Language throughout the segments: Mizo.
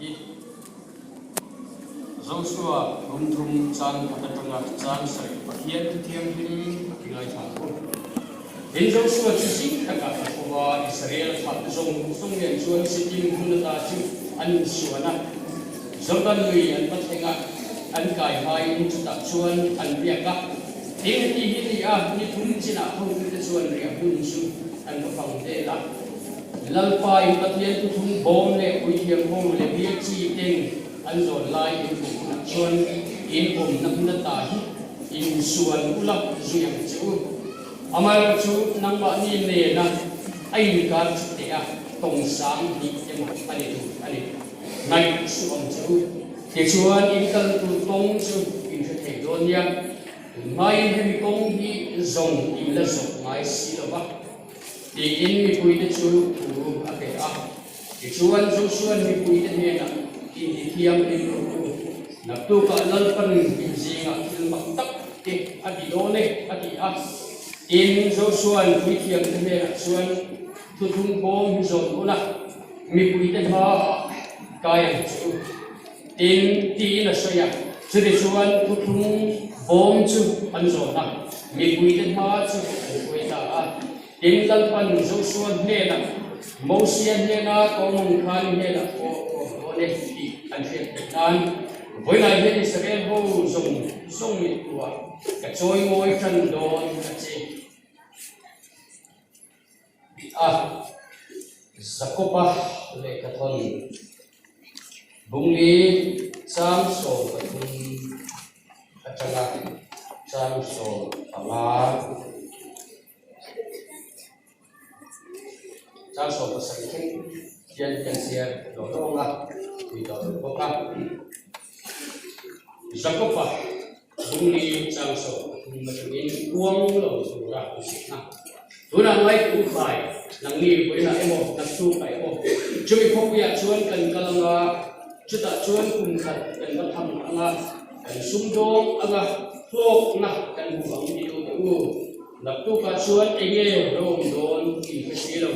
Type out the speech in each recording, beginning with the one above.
hi Joshua rum thum chang khat atanga chang sarih Pathian thu thianghlim i ngaithla ang u. Tin, Joshua chu zing takah a tho va, Israel a thlahte zawng zawng nen chuan Sittim hmun ata chu an insuan a, Jordan lui an va thleng a, an kai hmaiin chutah chuan an riak a. Tin, heti hi ni a, ni thum chinah hotute chuan riah hmun chu an va fang vel a. Lalpa in Pathian thuthlung bawm leh puithiam ho leh bial chi ten an zawn lai in hmuh hunah chuan in awmna hmun ata hi insuan ula zui ang che u. Amaherawhchu nangmahni nena a inkar chu teh a, tawng sang hnih emaw a ni tur a ni. Ngaih suh ang che u. Tichuan in kal tur kawng chu in hre thei dawn nia. Tunhmain hemi kawng hi zawng in la zawh ngai si lo va. Tiin mipuite chu thu a pe a. Tichuan Joshua mipuite hnenah, Intithianghlim rawh u, naktukah Lalpan in zingah thil mak tak te a ti dawn e, a ti a. Tin, Joshua'n puithiamte hnenah chuan, Thuthlung bawm hi zawn ula, mipuite hmaah kai ang che u. Tin, tiin a sawi a. Chutichuan thuthlung bawm chu an zawn a, mipuite hma chu an hruai ta a. Tin, Lalpan Joshua hnenah, Mosia hnena kawngawng khan i hnenah pawh ka awm dawn e tih an hriat theih nan, vawiinah hian Israel ho zawng zawng ngaihtuah ka chawi ngawi tan dawn a che. A, Jakoba lehkhathawn Bungli chang 13 atanga chang 15 chang 17 thleng hian kan chhiar lawh lawng a, tui tawh lo bawk a. Jakoba Bungli chang 13 atangin kuang lo tura hmuhsitna. Tunah ngai tu fai nangni vawiinah emaw naktuk ah emaw chumi khawpuiah chuan kan kal anga chutah chuan kum khat kan va tham anga kan sumdawng anga hlawkna kan hmu ang ti tu te u. Naktukah chuan enge rawm dawn in hre si lo.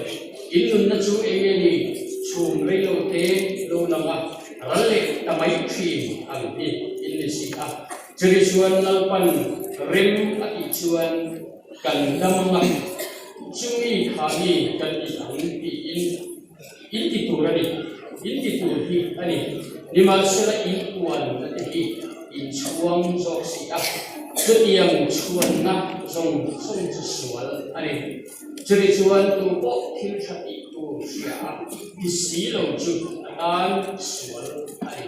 In nunna chu enge ni chhum reilo te lo lang a, ral leh ta mai thin ang hi in ni si a. Chumi chuan Lalpan rem a tih chuan kan dam anga, chumi kha mi kan ti ang tiin in ti tur a ni, in ti tur hi a ni. Nimahsela in uanna te hi in chhuang zawk si a, chutiang chhuanna zawng zawng chu sual a ni. Chumi chuan tu pawh thil tha tih tur hria a, ti si lo chu a tan sual a ni.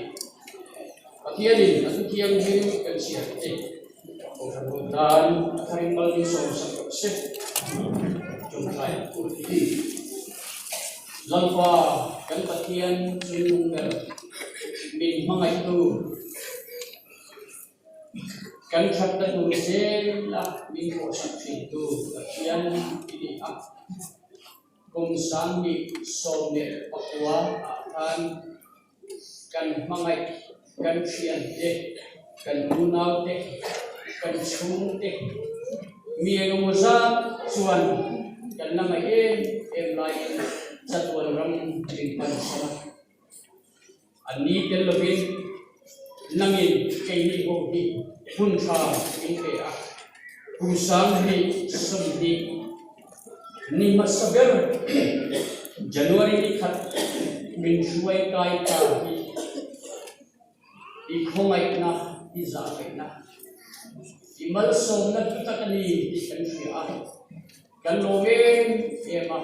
Pathianin a thuthianghlim kan chhiar te Kohhran ho tan a tharin mal min sawmsak rawh se. Chawngtlai a phur hi. Lalpa kan Pathian chungnung ber min hmangaihtu kan thatna tur zela min pawhsak thintu Pathian i ni a. Kum 2019 ah khan Kan hmangaih, kan thiante, kan unaute, kan chhungte, mi engemaw zat chuan kan la ngaih em em laiin chatuan ram min pan san a. An ni tel lovin nangin keini ho hi hun tha min pe a, kum 2020 ni hmasa ber January ni khat min hruai kai ta hi i khawngaihna, i zahreihna, i malsawmna hlu tak a ni tih kan hria a, kan lawm em em a,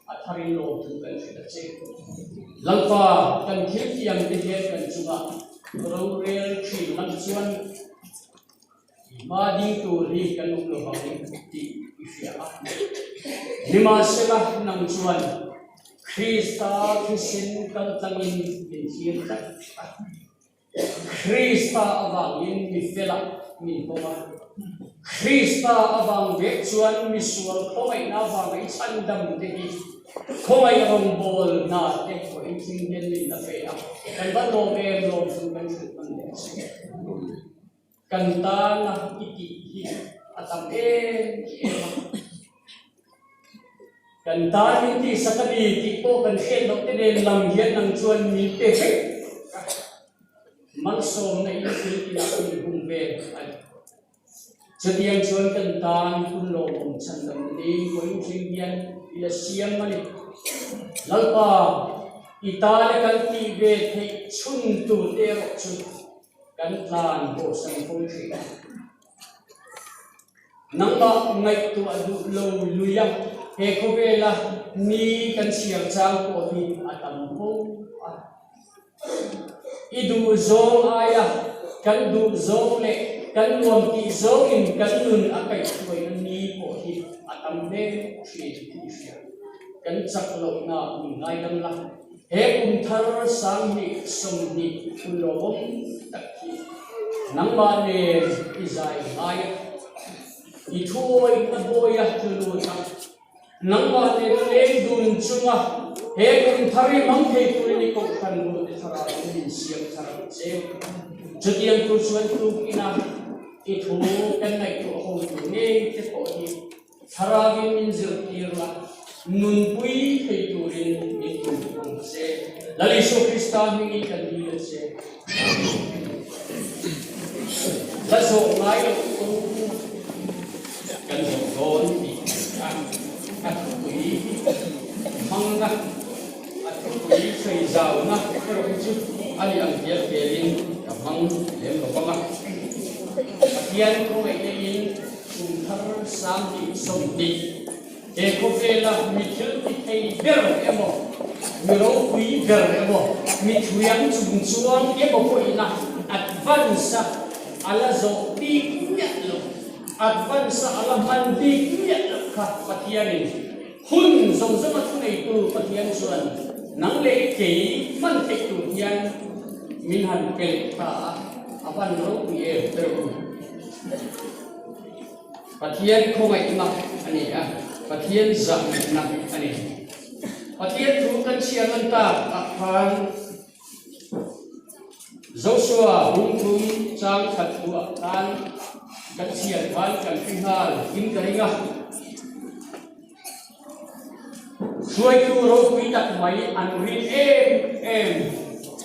a tharin lawmthu kan hrilh a che. Lalpa kan thil tiang te hian kan chungah rorel thin lam chuan Hma ding tur hi kan awm lo vang tih i hria a. Nimahsela nang chuan Krista thisen kal tlangin min thlir tlat a. Krista avangin mi felah min pawm a. Krista avang vek chuan misual khawngaihna avanga i chhandam te hi khawngaih rawngbawl hna te pawhin thing hian min la pe a. Kan va lawm em lawm chu kan hrilh hman leh a si. Kan tana i tih hi a tam em em a. Kan tan in tihsak a ni tih pawh kan hriat loh te nen lam hian nang chuan min pe vek. Malsawmna in thil tinah min hung vel a ni. Chutiang chuan kan tan hun lawmawm chhandam ni vawiin thleng hian i la siam a ni. Lalpa, i tana kan tih ve theih chhun tur te erawh chu kan tlan bawhsan fo thin a. Nangmah ngaihtuah duh lo luia he khawvela ni kan chhiar chang pawh hi a tam fo a. I duh zawng aia kan duh zawng leh kan nuam tih zawngin kan nun a kaihhruaina ni pawh hi a tam hle thin tih i hria. Kan chak lohna min ngaidam la, he kum thar 2020 hun lawmawm tak hi nangmah nen i zai ngai a, i thuawihna bawia tlu lut a, Nangmah nena leng dun chunga he kum thar i hmang thei turin i kohhran hmuhte thlarau in min siam thar ang che. Chutiang tur chuan tuk ina i thu kan ngaihtuah ho tur ngei te pawh hi thlarau in min zirtir la, nunpui thei turin min tum ang che. Lal Isua Krista hmingin kan dil a che. Amen. La zawh ngai loh kawng kan zawh dawn tih a a thupui hmangna, a thupui sawi zauna erawh hi chu a ni ang tial tialin ka hmang lem lo vang a. Pathian khawngaihna in kum thar 2020 He khawvela mi thil ti thei ber emaw, mi ropui ber emaw, mi thuiang chung chuan emaw pawhin a advance a a la zawh bik miah lo, advance a a la hman bik miah loh kha Pathianin hun zawng zawnga thuneitu Pathian chuan nang leh kei hman theih tur hian min han pelh ta a, a van ropui em ber u. Pathian khawngaihna a ni a, Pathian zahngaihna a ni. Pathian thu kan chhiar ngan tak ah khan Joshua bungthum chang khat thu ah khan kan chhiar khan kan hre nghal in ka ring a. Hruaitu ropui tak mai an rin em em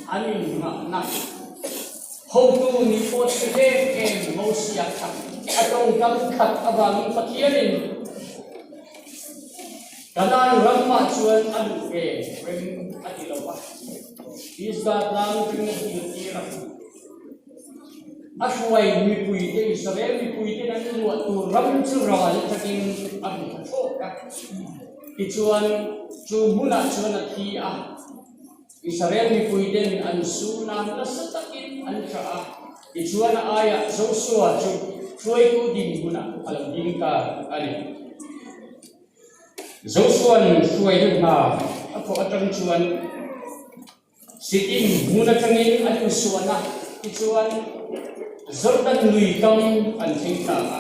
an innghahna hotu nih pawh si em em Mosia kha a tawngkam khat avangin Pathianin Kanaan ramah chuan a luh ve reng a ti lo va, Pisgah tlang ring a tirtir a. A hruai mipuite, Israel mipuiten an luah tur ram chu ral takin a hmu tha thlawk a. Tichuan, chu hmunah chuan a thi a. Israel mipuiten an su nan nasa takin an tah a. Tichuan, a aiah Joshua chu hruaitu dinhmunah a lo ding ta a ni. Joshua'n hruaina hna a thawh atang chuan, Sikkim hmun atangin an insuan a, tichuan Jordan lui kam an thleng ta a.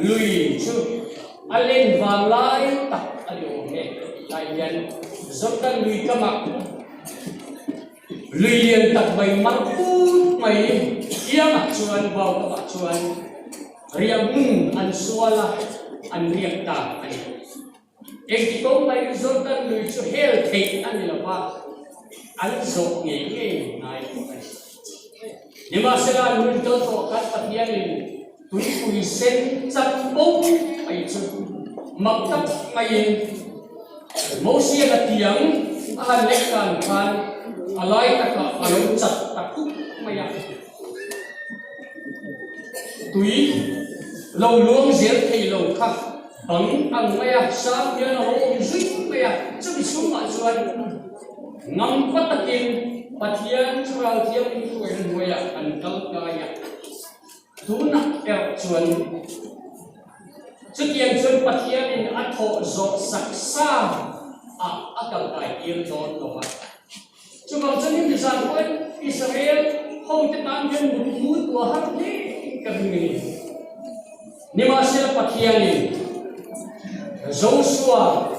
Lui chu a len vang lai tak a ni awm e tih lai hian Jordan lui kamah lui lian tak mai mar put mai kiangah chuan vau kamah chuan riah hmun an sual a, an riak ta a ni. Engti ko mai Jordan lui chu hel theih a ni lo va, an zawh ngei ngei ngai tawh a ni. Nimahsela an hun kal tawh khan Pathianin tuipui sen chak bo mai chu mak tak maiin Mosian a tiang a han lek dan khan a lai takah a lo chat ta khup mai a. Tui lo luang zel thei lo kha bang ang mai a, sang hian a lo awm zui mai a, chumi chhungah chuan ngampa takin Pathian Thlarau Thianghlim hruaina hnuaiah an kal kai a, tunah erawh chuan chutiang chuan Pathianin a thawh zawh sak sa ah a kal kai tir dawn lo a. Chuvang chuan hemi zan pawhin Israel hote tan hian mutmu tuah har hle ka ring a ni. Nimahsela Pathianin Joshua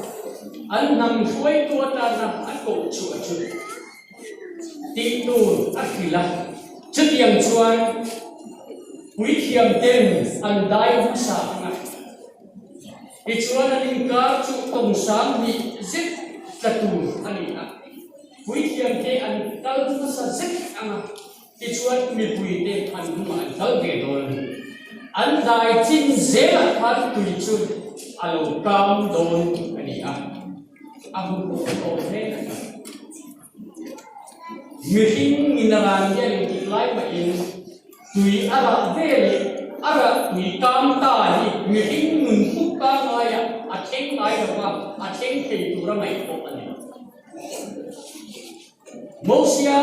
an hnam hruaitu atana a koh chhuah chu tih tur a hrilh a. Chutiang chuan puithiam ten an dai hmasa ang a. Tichuan an inkar chu tawng 20 zet tla tur a ni a. Puithiamte an kal hmasa zet ang a, tichuan mipuite an hnungah an kal ve dawn a ni. An dai chin zelah khan tui chu a lo kam dawn a ni a, a hmu pawh a awm hle a ni. Mihring in a ran hian engtik lai mahin tui a rah ve leh a rah tui kam ta hi mihring nun puk ta ngaiah a thleng ngai lo va, a thleng thei tura ngaih pawh a ni. Mosia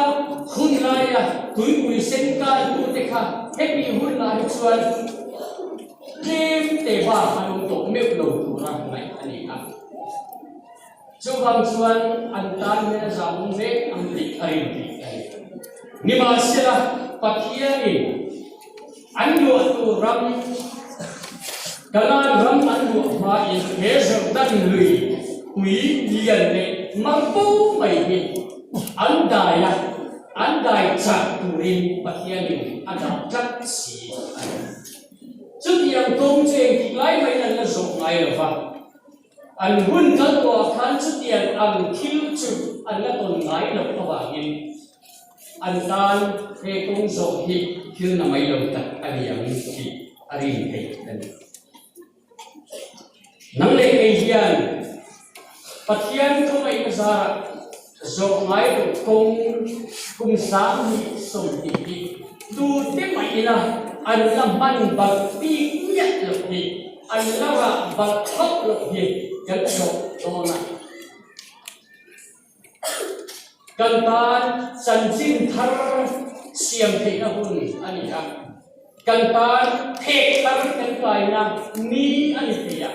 hun laia tuipui sen kaltute kha hemi hun lah hi chuan tlem te bak an awm tawh meuh lo tura ngaih a ni a. Chuvang chuan an tan hian a zahawm hle ang tih a rin tih a ni. Nimahsela, Pathianin an luah tur ram, Kanaan ram an luah hmain he Jordan lui pui lian leh mar fo mai hi an dai a, an dai chak turin Pathianin a dah tlat si a ni. Chutiang kawng chu engtik lai mahin an la zawh ngai lo va. An hun kal tawhah khan chutiang ang thil chu an la tawn ngai loh avangin an tan he kawng zawh hi thil na mai lo tak a ni ang tih a rin theih a ni. Nang leh kei hian Pathian khawngaihna zarah zawh ngai loh kawng kum 20 hi tute mah ila an la hman balh bik miah loh hi An la rah balh hauh loh hi kan zawh dawn a. Kan tan chanchin thar siam theihna hun a ni a, kan tan phek thar kan kaina ni a ni thei a.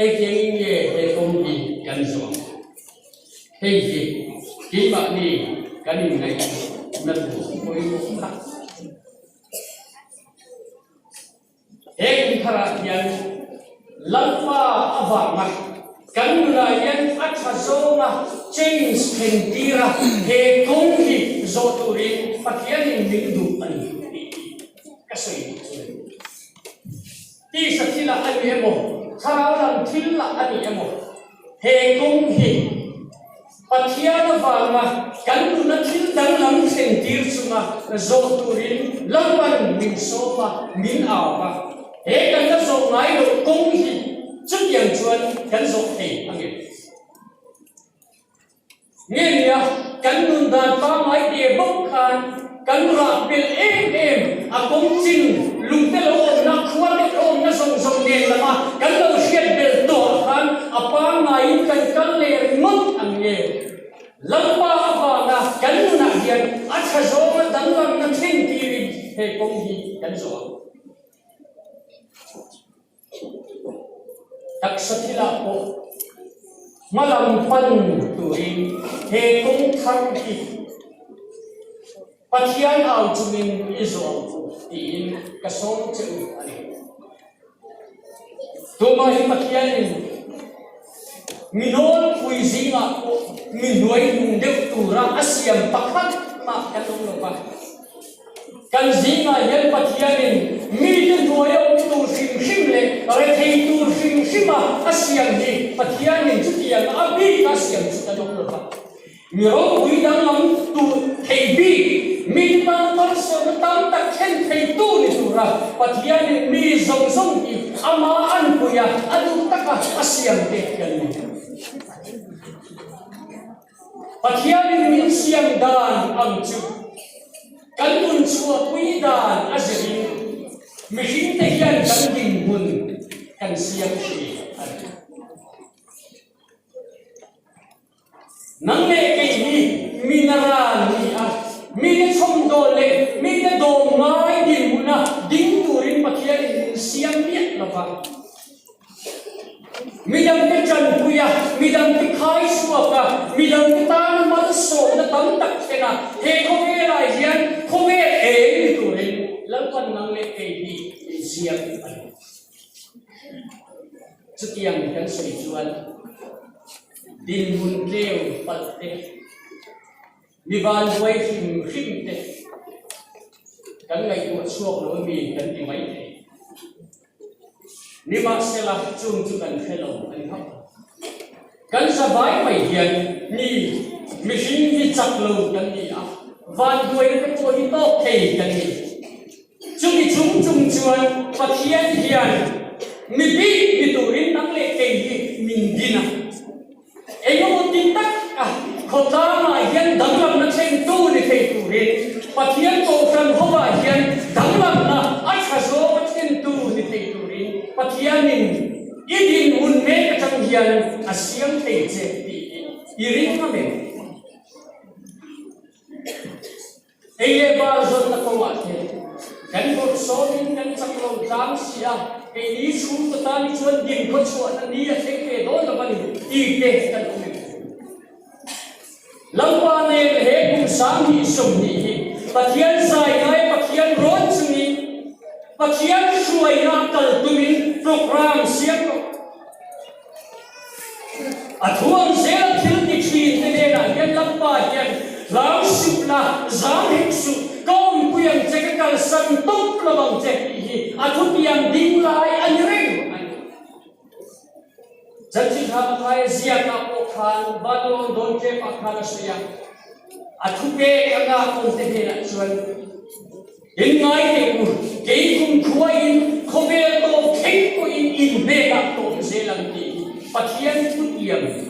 Engtiangin nge he kawng hi kan zawh ang? Hei hi keimahni kan inngaihtuahna tur pawimawh tak. He kumtharah hian Lalpa avanga kan nunah hian a tha zawnga change thlen tir a, he kawng hi zawh turin Pathianin min duh a ni tih hi ka sawi duh chu a ni. Tisa thilah a ni emaw, thlarau lam thil lah a ni emaw, he kawng hi Pathian avanga kan nuna thil danglam thlen tir chunga zawh turin Lalpan min sawm a, min au a. He kan la zawh ngai loh kawng hi chutiang chuan kan zawh thei ang em? Nge nia, kan nun dan pangngai te bawk khan kan rah belh em em a kawng chin lungte lo awmna, khua te lo awmna zawng zawng nen lama kan lo hriat belh tawhah khan a pangngaiin kan kal leh ringawt ang nge? Lalpa avanga kan nunah hian a tha zawnga danglamna thlen tirin he kawng hi kan zawh ang. Taksa thilah pawh hmalam pan turin he kawng thar hi Pathian au chungin i zawh ang u tiin ka sawm che u a ni. Tumah hi Pathianin mi nawlpui zingah pawh mi hnuaihnung deuh tura a siam pakhat mah kan awm lo va. Kan zingah hian Pathianin mite hnuaia awm tur hrim hrim leh rethei tur hrim hrima a siam hi Pathianin chutiang a bika a siam chu kan awm lo va. Mi ropui danglam tur thei bik, mite tana malsawmna tam tak thlen theitu ni tura Pathianin mi zawng zawng hi ama anpuia a duh taka a siam te kan ni. Pathianin min siam dan ang chu kan nun chhuahpui dan a zirin mihringte hian kan dinhmun kan siam thin a ni. Nang leh kei hi mi naran ni a, mite chhawmdawl leh mite dawm ngai dinhmuna ding turin Pathianin min siam miah lo va. Midangte tanpui a, midangte khai chhuak a, midangte tana malsawmna tam tak thlen a, he khawvelah hian khawvel eng ni turin Lalpan nang leh kei hi min siam a ni. Chutiang kan sawi chuan dinhmun tleu palh te, mi vanduai hrim hrim te kan ngaihtuah chhuak lo ami kan ti mai thei. Nimahsela, chung chu kan hre lo a ni hauh lo. Kan zavai mai hian mi mihring hi chak lo kan ni a, vanduaina te pawh hi tawk thei kan ni. Chumi chung chung chuan Pathian hian mi bik ni turin nang leh kei hi min din a. Engemaw ti tak a khawtlangah hian danglamna thlengtu ni thei turin Pathian Kohhran hovah hian danglamna a tha zawnga thlentu ni thei turin Pathianin I dinhmun mek atang hian a siam thei che tih hi i ring ngam em? Ei leh bar zawnna kawngah te kan bawrh sawmin kan chak lo tlang si a, keini chhungkaw tan hi chuan dinkhawchhuahna ni a thleng ve dawn lo a ni tih te kan awm em? Lalpa nen he kum 2020 hi Pathian zai ngai Pathian rawn chungin Pathian hruaina kal tumin program siam rawh. A thu ang zela thil ti thin te hnenah hian Lalpa hian hlau suh la, zam hek suh, ka awmpui ang che, ka kalsan tawp lo ang che tih hi a thutiang ding lai a ni reng a ni. Chanchin tha Mathaia ziakah pawh khan Vanalawn dawn tlem-ah khan a sawi a, a thupek anga awmte hnenah chuan, In ngai teh u, kei kumkhuain khawvel tawp thleng pawhin in hnenah ka awm zel ang tih hi Pathian thutiam a ni.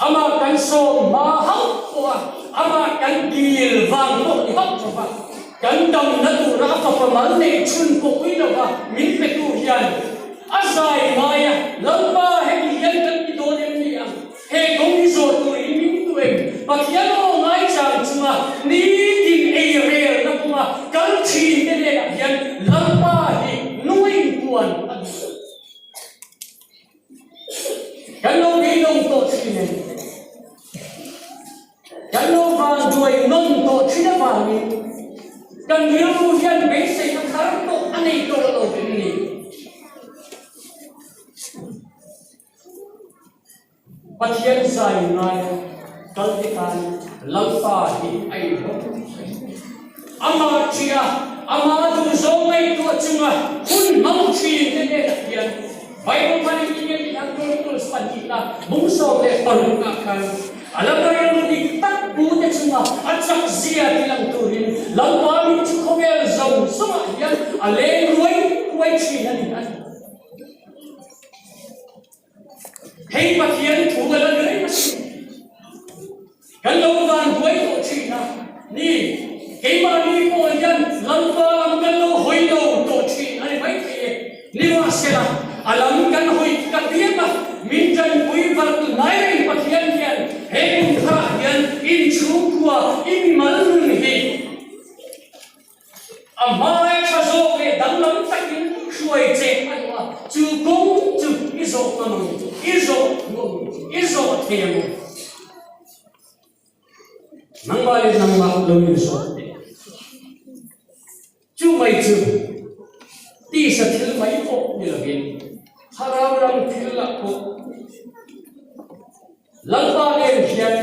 Amah kan sawm hma hauh pawh a, amah kan dil vang pawh ni hauh lo va, kan damna tura a fapa mal neih chhun pawh ui lo va min petu hian a zai ngai a, Lalpa heti hian kan ti dawn em ni ang? He kawng hi zawh turin min duh em? Pathian aw ngaichang chunga nitin ei relna kawnga kal thin te hnenah hian Lalpa hi nungin puan a duh lo. Kan lo beidawng tawh thin em? Kan lo vanduai nawn tawh thin avangin kan rilru hian beiseina thar pawh a nei tawh lo em ni? Pathian zai ngaia kal te tan Lalpa hi a inhawng reng. Amah ṭia, amah duhzawng ngaihtuah chunga hun hmang ṭhin te hnenah hian Bible hman in enge tih han Chronicles pahnihna bung 16 ah khan a la rilru dik tak pu te chunga a chak zia ti lang turin Lalpa min chu khawvel zawng zawngah hian a leng ruai ruai ṭhin a ni a ti. Hei Pathian thu a la ni reng a sin. Kan lo van buai tawh thin a ni. Keimahni pawh hian Lalpa lam kan lo hawi lo tawh thin a ni maithei e. Nimahsela, a lam kan hawi ta piang a, min tanpui varh hnai reng Pathian hian he kum tharah hian inchhungkhua i mimal nun hi A hmai tha zawk leh danglam takin hruai che a duh a, chu kawng chu i zawh ngam ang, i zawh ngam, i zawh thei ang u. Nangmah leh nangmah lo inzawh teh. Chu mai chu tisa thil mai pawh ni lovin thlarau lam thil lah pawh Lalpa nen hian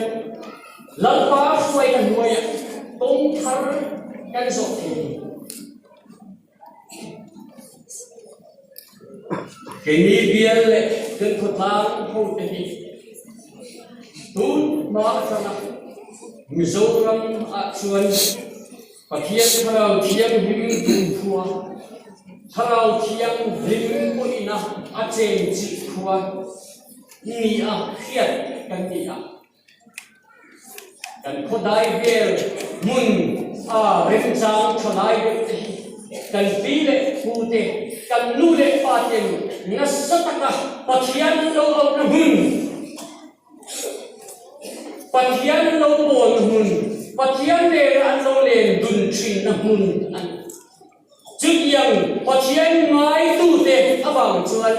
Lalpa hruaina hnuaiah kawng thar kan zawh thei a ni. Keini bial leh kan khawtlang hote hi tun hma atanga Mizoram ah chuan Pathian Thlarau Thianghlim duhkhua, Thlarau Thianghlim pawhina a chenchilh khua, Ni a hriat kan ni a, kan khawdai vel hmun a remchang tha lai deuh te hi kan pi leh pu te, kan nu leh pa ten nasa taka Pathian lo auhna hmun, Pathian lo bawnna hmun, Pathian nena an lo len dun thinna hmun a ni. Chutiang Pathian ngaitute avang chuan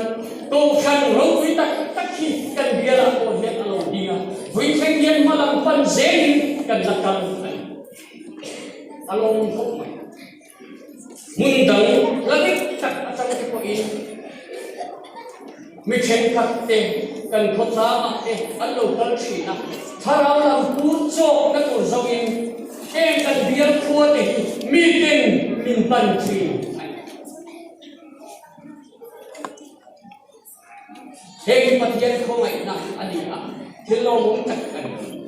Kohhran ropui tak tak hi kan bialah pawh hian a lo ding a, vui thleng hian hma lam pan zelin kan la kal a ni. A lawm khawp mai. Hmun dang la dik tak atang te pawhin mi thenkhat te kan khawtlangah te an lo kal thin a, thlarau lam pur chawkna tur zoin Heng kan bial khua te hi miten min pan thin a ni. Heng hi Pathian khawngaihna a ni a, thil lawmawm tak a ni.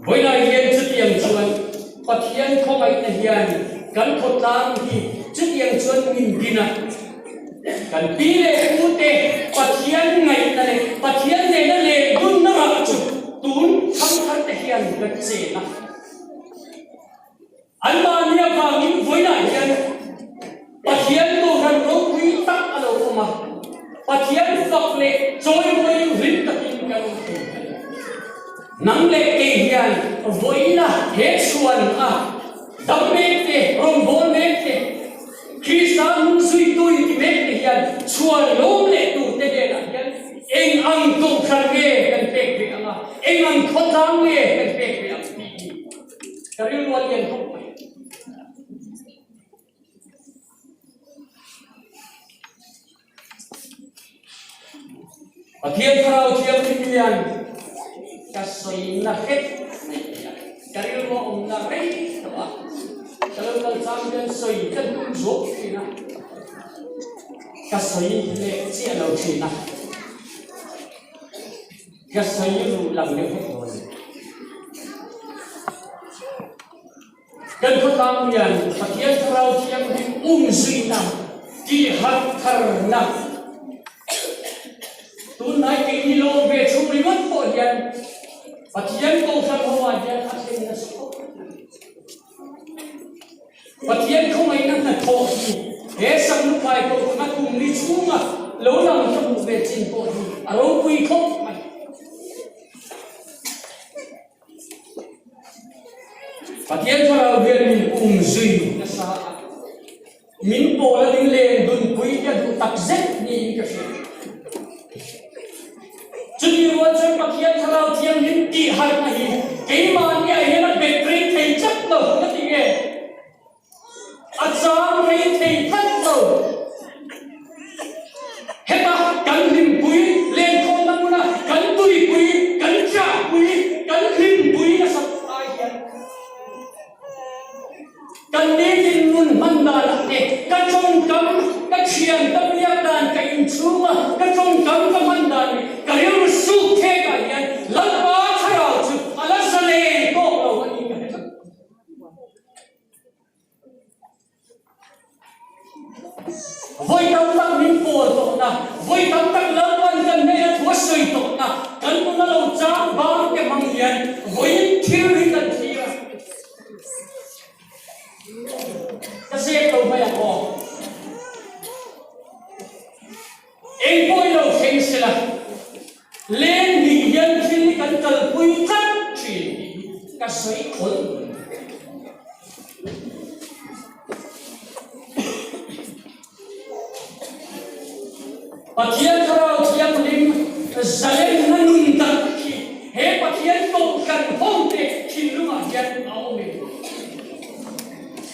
Vawiinah hian chutiang chuan Pathian khawngaihna hian kan khawtlang hi chutiang chuan min din a. Kan pi leh pute Pathian ngaihna leh Pathian nena leh dunna rah chu tun thangthar te hian kan chen a. Anmahni avangin vawiinah hian Pathian Kohhran ropui tak a lo awm a, Pathian fak leh chawimawiin hlim takin kan awm thei a ni. Nang leh kei hian vawiina he chhuan a dam mek te, rawngbâwl mek te, Krista hnung zuitu inti mek te hian chhuan lawm leh turte hnenah hian eng ang Kohhran nge kan pek ve ang a, eng ang khawtlang nge kan pek ve ang tih hi Ka rilru a lian khawp mai. Pathian Thlarau Thianghlim hian ka sawina hret mai thei a, ka rilru a awmna rei tawh a, ka lo kal chang hian sawi ka tum zawk thin a, ka sawi leh chiah lo thin a. Ka sawi ruh lang deuh vek dawn. Kan khawtlang hian Pathian Thlarau Thianghlim umzuina tihharh tharna tunlai keini lawm ve chhung ringawt pawh hian Pathian Kohhran ho ah hian a thlen nasa khawp. Pathian khawngaihna hnathawh hi he Samlukhai Kohhran a kum ni chhunga lo lang ka hmuh ve chin pawh hi a ropui khawp mai. Pathian thlarau hian min um zui nasa a, min pawl a ding leng dunpui hi a duh tak zet niin ka hria. Chumi rual chuan Pathian Thlarau Thianghlim tih harhna hi keimahniah hian a bet rei thei tlat lo ka ti nge? A chang rei thei tlat lo. Heta kan hlimpui lenkhawmna hmuna kan tuipui, kan chahpui, kan hlimpui nasat ai hian Kan nitin nun hman danah te, ka tawngkam, ka thian ka biak dan, ka inchhunga ka tawngkam ka hman dan leh ka rilru suk thekah hian Lalpa Thlarau chu a la zalen tawk lo a ni ka hre tlat. Vawi tam tak min pawl tawhna, vawi tam tak Lalpan kan hnena thu a sawi tawhna, kan nuna lo chang bang te hmang hian vawiin thil hi kan thlir a. Ka zep lo mai ang aw. Eng pawh i lo thleng sela, leng hnih hian thil hi kan kalpui tlat thin tih hi ka sawi khawlh mai. Pathian Thlarau Thianghlim zalenna nun tak khi he Pathian Kohhran hote thinlungah hian a awm em?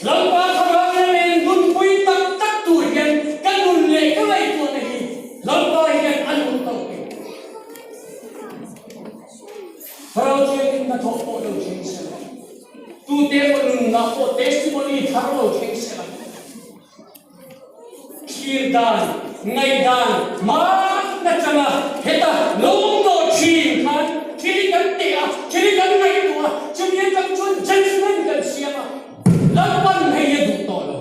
Lalpa Thlarau ina len nunpui tak tak tur hian ka nun leh ka ngaihtuahna hi Lalpa hian a duh tawk em? Thlarau Thianghlim hnathawh pawh lo thleng sela, tute emaw nunah pawh testimony thar lo thleng sela, Thlir dan, ngaihdan hman atanga heta lawm tawh thin khan thil hi kan teh a, thil hi kan ngaihtuah a, chumi atang chuan judgement kan siam a, Lalpan hei a duh tawh lo.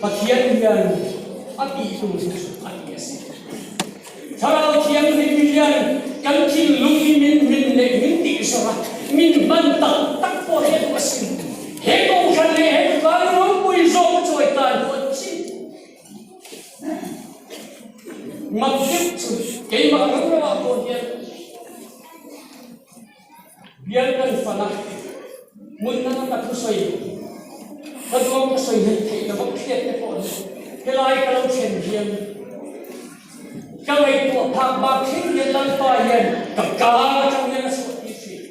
Pathian hian a tih tur chu a ti a si. Thlarau Thianghlim hian kan thinlung hi min hmin leh min tih zawrh a, min hman tak tak pawh hi a duh a si. He Kohhran leh he tlai ropui zawk a chawi tan pawh a duh a si. Mak deuh chu keimah ram ramah pawh hian Bial kan fan a, hmun danga ka thusawi ka duang ka sawi hleih theih lova hriat te pawh hi helai ka lo thlen hian ka ngaihtuah phak bak thil hian Lalpa hian ka kar atang hian a chhuah tir thin.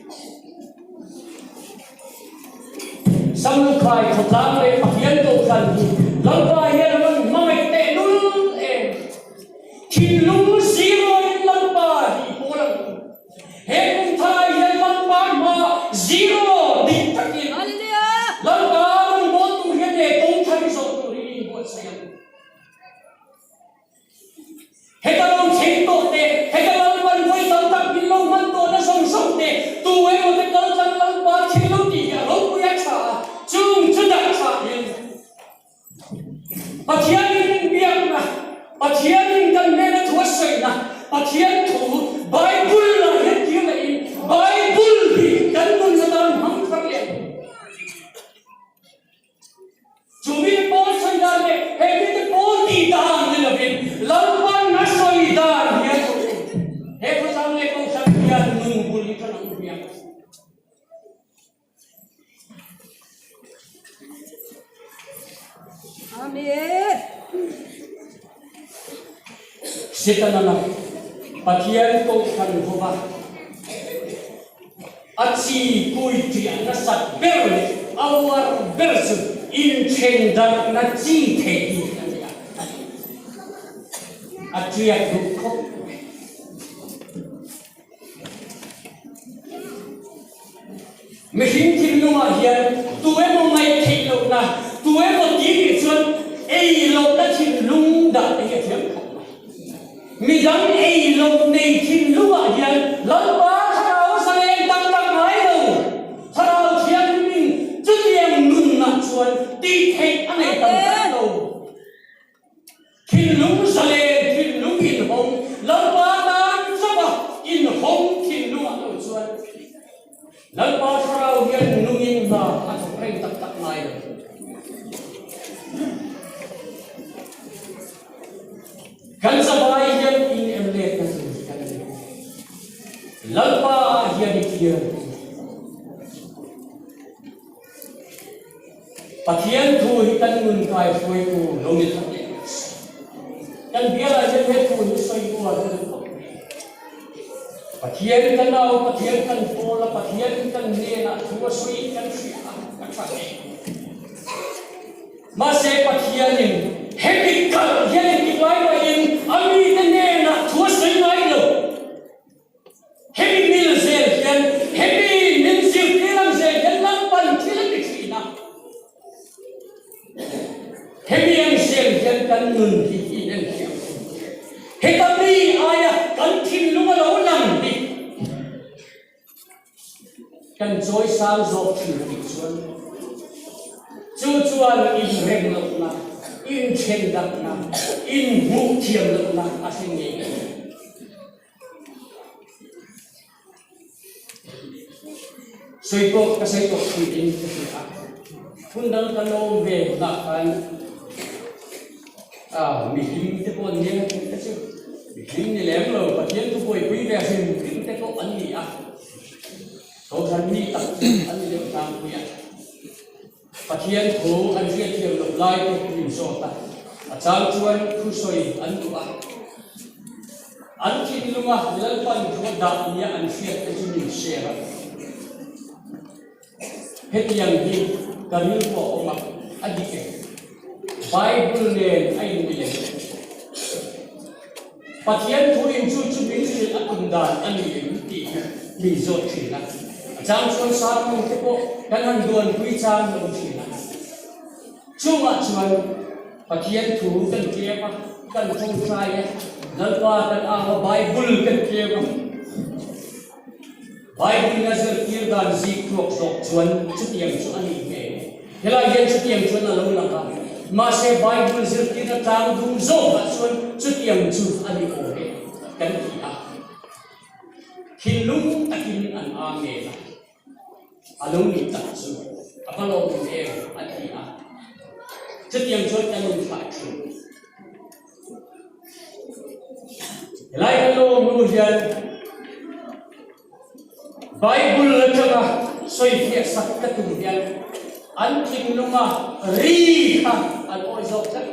Samlukhai khawtlang leh Pathian Kohhran hi Lalpa hian a rawn hmangaih tehlul em? Thinlung zero-in Lalpa hi pawl ang u. He kum thalai hian Lalpa hma zero dik. Heta lo thleng tawh te, heta Lalpan vawi tam tak min lo hman tawhna zawng zawng te, tu emaw te kal tlang Lalpa thil lo tih hi a ropui a tha a, chung chu dah tha in Pathianin min biakna, Pathianin kan hnena thu a sawina, Pathian thu Bible ah hian tir leh in Bible hi kan nun atan hmang thar leh ang. Chu mite pawl sawi dan leh he mite pawl tih dan ni lovin Lalpan a sawi dan hian he khawchang leh kohhran hian nun bul hi ṭan ang hmiang. Amen. Setana Pathian kohhran hova A chi pui ṭiah nasat ber leh a uar ber chu inthen darhna chi theih hi a ni a, a ṭiak duh khawp mai. Mihring thinlungah hian tu emaw ngaih theih lohna, tu emaw tih nih chuan ei lohna thinlung dah te hi a thiam khawp mai. Midang ei loh nei thinlungah hian Lalpa Thlarau zalen tak tak ngai lo. Thlarau Thianghlimin chutiang nunah chuan tih theih a nei tam tlat lo. Thinlung zalen, thinlung inhawng, Lalpa tan chauha inhawng thinlungah lo chuan Lalpa Thlarau hian nungin hna a thawk reng tak tak ngai lo. Kan zavai hian in em let na tur kan ni. Lalpa ah hian i kir ang u. Pathian thu hi kan nun kai hruaitu lo ni that leh rawh se. Kan bial ah hian he thu hi sawi uar ka duh khawp mai. Pathian kan au, Pathian kan pawl a, Pathian kan hnenah thu a sawi kan hria a, a tha hle. Mahse Pathianin hemi kalh hian engtik lai mahin a mite hnenah thu a sawi ngai lo. Hemi mil zel hian, hemi min zirtir ang zel hian Lalpan thil a ti thin a. Hemi ang zel hian kan nun hi hi in enfiah ang u. Heta mi aia kan thinlung a lo lang hi Kan chawi sang zawk thin tih chuan chu chuan inrem lohna, inthen darhna, inhmuh thiam lohna a hre ngei ngei. Sawi pawh ka sawi tawh thin in ka hria a, phun dang ka lawm ve hunah khan ah mihlim te pawh an ni ang tih te chu mihlim ni lem lo Pathian thu buaipui ve hrim hrim te pawh an ni a. Kohhran mi tak chu an ni deuh tlangpui a, Pathian thu an hriatthiam loh lai te min zawt a, a chang chuan thusawi an duh a, an thinlunga Lalpan thu a dah nia an hriat te chu min share a. Hetiang hi ka rilru a awm a, a dik e. Bible nen a inmil em? Pathian thu in chu chu min hrilh a tum dan a ni em tih hi min zawt thin a. A chang chuan sermon te pawh kan han duanpui chang lo thin a. Chungah chuan Pathian thu kan tlem a, kan tawngtai a, Lalpa kan au a, Bible kan tlem a. Bible in a zirtir dan zik tluak zawk chuan chutiang chu a nih hmel. Helai hian chutiang chuan a lo lang a, mahse Bible zirtirna tlang dum zawkah chuan chutiang chu a ni awm e kan ti a. Thinlung takin an amen a, a lo nih tak chu a va lawmawm em a ti a. Chutiang chuan kan inthlah thin. Helai kan lo awm hnu hian Bible atanga sawifiah sak ka tum hian an thinlunga ri kha an awi zawk tlat.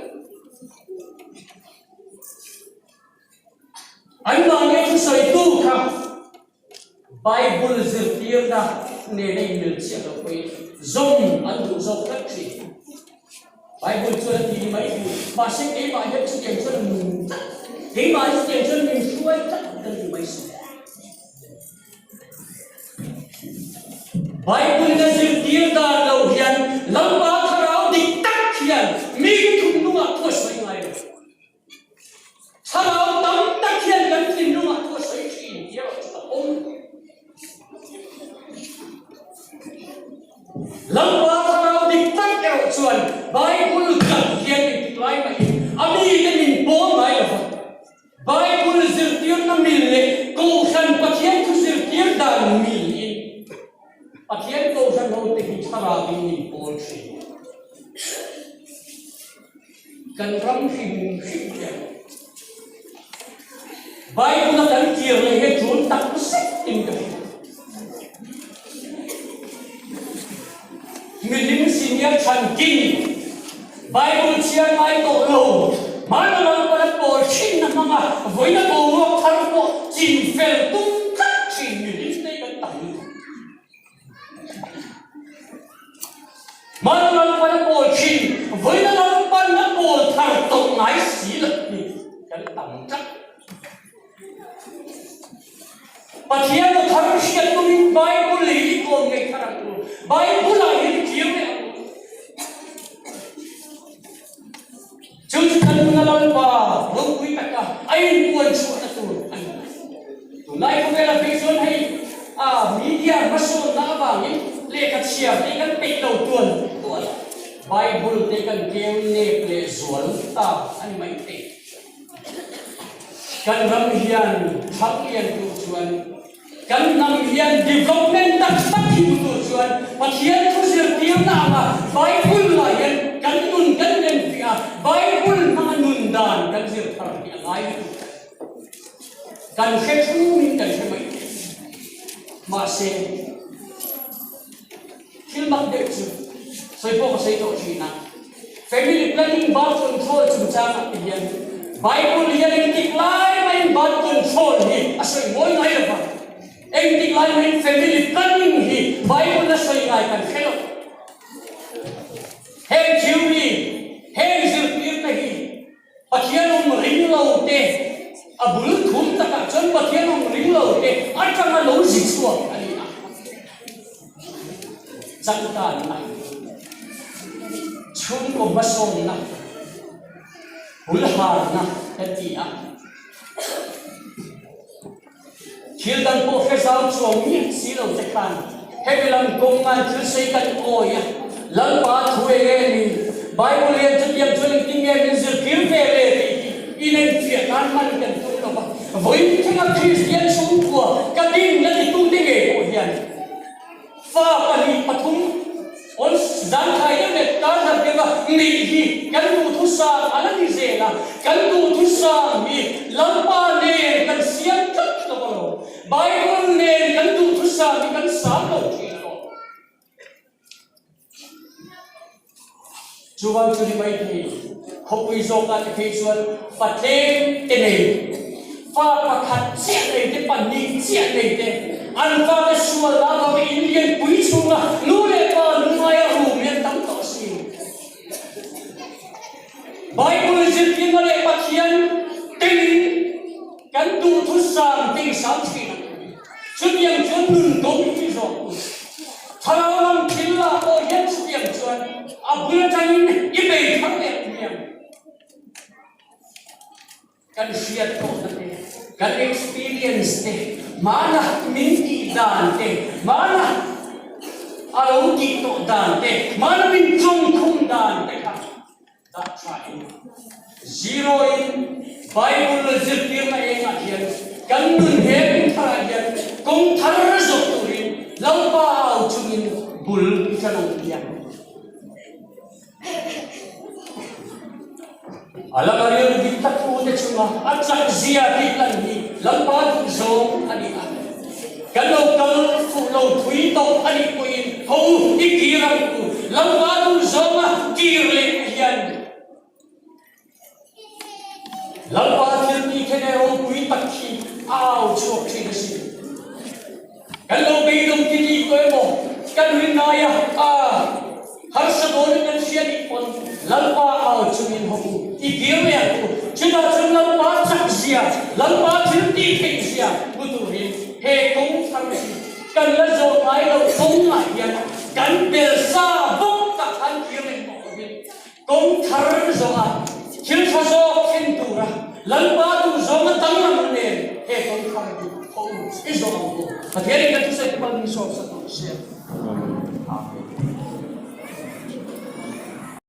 Anmahni thusawitu kha Bible zirtirna nena inmil chiah loh pawhin zawm an duh zawk tlat thin. Bible chuan a ti ni mai tur, mahse keimah hian chutiang chuan a nung tlat, keimah hi chutiang chuan min hruai tlat kan ti mai si. Bible in a zirtir dan lo hian Lalpa Thlarau dik tak hian mi thunlungah thu a sawi ngai lo. Thlarau tam. chuan Bible kalh hian engtik lai mahin a mite min pawl ngai lo va. Bible zirtirna mil leh Kohhran Pathian thu zirtir dan mil in Pathian Kohhran hote hi thlarau in min pawl thin. Kan ram hrim hrim hian Bible a kan kir leh hi tul tak zet in ka hria. Milim senior chhan kin Bible chhiar ngai tawh lo, hmana lalpana pawl thinna hmanga vawiina boruak thar pawh chin fel tum tlat thin milim te kan tam lutuk. Hmana lalpana pawl thin, vawiina lalpana pawl thar tawh ngai si lo hi kan tam tlat. Pathian aw thar hriat tumin Bible hi i kawn ngei thar ang u. Bible ah hian i clear leh ang u. Chu chu kan nuna Lalpa ropui taka a inpuan chhuahna tur a ni. Tunlai khawvela phei chuan hei a media hmasawnna avangin lehkha chhiar te kan peih lo tual tual a, Bible te kan keu nep leh zual ta a ni mai thei. Kan ram hian thlang lian tur chuan, kan hnam hian development tak tak hi hmu tur chuan Pathian thu zirtirna anga Bible ah hian kan nun kan nen fiah a, Bible hmanga nun dan kan zir thar hi a ngai lutuk. Kan hre thumin kan hre mai thei. Mahse, thil mak deuh chu sawi pawh ka sawi tawh thin a. Family planning birth control chungchangah te hian Bible hian engtik lai maiin birth control hi a sawi mawi ngai lo va, engtik lai maiin family planning hi Bible a sawi ngai kan hre lo. Heng theory, heng zirtirna hi Pathian awm ring lo te, a bul thum takah chuan Pathian awm ring lo te atanga lo zi chhuak a ni a. Changkanna, chhungkaw hmasawnna, hulharna kan ti a. Thil dang pawh hre zau chuang miah si lo te khan hemi lam kawnga'n thil sei kan awi a, Lalpa thu eng nge ni? Bible hian chutiang chuan engtin nge min zirtir ve le tih hi inenfiah nan hman kan tum lo va. Vawiin thlenga Kristian chhungkua ka din la titute ngei pawh hian Fa pahnih pathum awn zangkhai deuh leh kar hlat deuh a neih hi kan duhthusam a la ni zel a, kan duhthusam hi Lalpa nen kan siam tlat lo alawm. Bible nen kan duhthusam hi kan sam lo thin alawm. Chuvang chu ni mai thei, khawpui zawkah te phei chuan fa tlem te nei, fa pakhat chiah nei te, pahnih chiah nei te, an fate sual dah vang in lianpui chhunga nu leh pa lungngaia rum hi an tam tawh a si. Bible zirtirna leh Pathian telin kan duhthusam tingsam thin ang. Chutiang chuan nun kawng hi zawk u. Thlarau lam thil lah pawh hian chutiang chuan a bul atangin i bei thar leh hmiang. Kan hriat tawhna te, kan experience te, hmana min tih dan te, hmana a lo tih tawh dan te, hmana min chawngkhum dan te kha Dah tha in zero in Bible zirtirna engah hian kan nun he kum tharah hian kawng thar zawh turin Lalpa au chungin bul i tla lo hian a lama rilru dik tak u te chunga a chak zia tih lan hi Lalpa duh zawng a ni a. Kan lo kal fuh lo thui tawh a nih pawhin ho i kir ang u. Lalpa duh zawnga kir leh hian Lalpa thil tih khen e ropui tak hi a au chhuak thin a si. Kan lo beidawng ti ni tawh emaw kan rinnaia a harsa dawnin kan hria nih pawn Lalpa au chungin ho u i kir leh ang u. Chutah chuan Lalpa chak zia, Lalpa thil tih theih zia hmu turin he kawng thar hi kan la zawh ngai loh kawngah hian kan bel sa bawk tah khan kir leh tawh lovin Kawng thar zawha thil tha zawk thlen tura Lalpa duh zawnga danglam nen he kawng thar hi khaw u i zawh ang u. Pathianin kan thusawi te pawh min sawm sak rawh se. Amen.